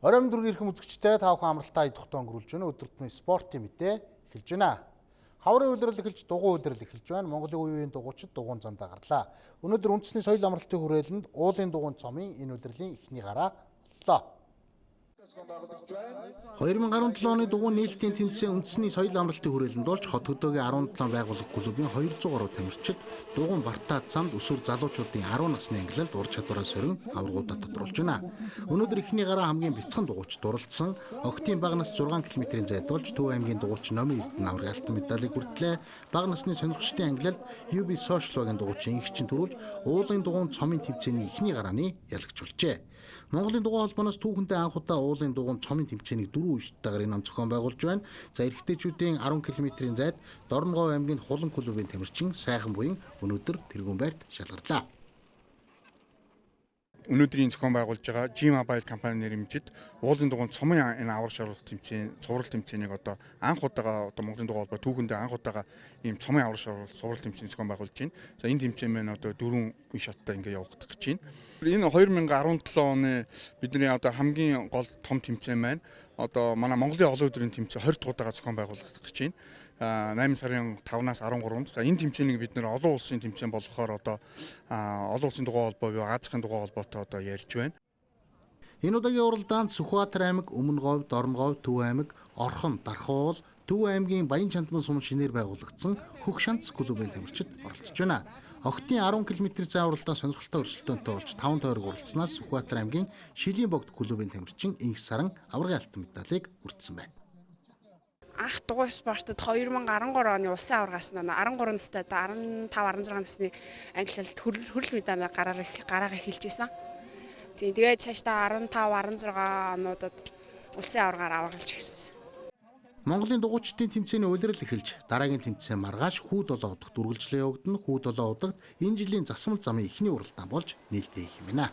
Оройн дөрөв эрхэм үзэгчтэй та бүхэн амралтаа идэх өнгөрүүлж байна. Өдөр тутмын спортын мэдээ эхэлж байна. Хаврын улирал эхэлж, дугуй улирал эхэлж байна. Монголын үе үеийн дугуйчид дугуйн замдаа гарлаа. Өнөөдөр үндэсний соёл амралтын хүрээлэнд уулын дугуйн цомын энэ улирлын эхний гараа боллоо. 2017 оны дугуйн нээлтийн тэмцээн үндэсний соёл амралтын хүрээлэнд болж хот хөдөөгийн 17 байгууллага клубын 200 гаруй тамирчид дугуйн бартаа замд өсвөр залуучуудын 10 насны ангилалд ур чадвараа сорин аваргуудаа тодруулж байна. Өнөөдөр эхний гараа хамгийн бяцхан дугуйч дуралдсан. Огтын бага нас 6 км-ийн зайд болж Төв аймгийн дугуйч Номын Эрдэнэ аваргын алтан медалийг хүртлээ. Бага насны сонирхчдын ангилалд UB Social багийн дугуйч Ингэчин төрүүлж уулын дугуйн цомын тэмцээний эхний гарааны ялагч болжээ. Монголын дугуй холбооноос түүхэндээ анх удаа уулын дугуйн цомын тэмцээнийг 4 үетэйгээр энэ он зохион байгуулж байна. За эрэгтэйчүүдийн 10 км-ийн зайд Дорногов аймгийн Хулан клубын тамирчин Сайхан буян өнөөдөр тэргүүн байрт шалгарлаа. Өнөөдрийн зохион байгуулж байгаа G Mobile компани нэрмжид уулын дугуйн цомын энэ авраг шалралт тэмцээн, цуврал тэмцээнийг одоо анх удаага одоо Монголын дугуй холбоо түүхэндээ анх удаага ийм цомын авраг шалралт цуврал тэмцээн зохион байгуулж байна. За энэ тэмцээн маань одоо 4 үе шаттай ингээ явагдах гэж байна. Энэ 2017 оны бидний одоо хамгийн гол том тэмцээн маань одоо манай Монголын олон өдрийн тэмцээн 20 дахь удаага зохион байгуулагдах гэж байна. 8 сарын 5-наас 13-нд. За энэ тэмцээнийг бид нэр олон улсын тэмцээн болгохоор одоо олон улсын дугуй холбоо буюу Азийн дугуй холбоотой одоо ярьж байна. Энэ удаагийн уралдаанд Сүхбаатар аймаг, Өмнөговь, Дорноговь, Төв аймаг, Орхон, Дархуул, Төв аймгийн Баян Чандман сум шинээр байгуулагдсан Хөх шанц клубын тамирчид оролцож байна. Огтын 10 км зай уралдаан сонирхолтой өрсөлдөөнтэй болж 5 тойрог уралдсанаас Сүхбаатар аймгийн Шилийн богд клубын тамирчин Инх саран аваргын алтан медалийг хүртсэн байна. Анх дугуй спортод 2013 оны улсын аваргаас 13 настай 15 16 насны ангилалд хүрэл медаль гараагаа эхэлж исэн. Тийм тэгээд цаашдаа 15 16 онуудад улсын аваргаар аваргалж эхэлсэн. Монголын дугуйчдын тэмцээний улирал эхэлж дараагийн тэмцээн маргааш Хүү 7 удагт үргэлжлэн явагдана. Хүү 7 удагт энэ жилийн засмал замын эхний уралдаан болж нээлттэй хийх юм байна.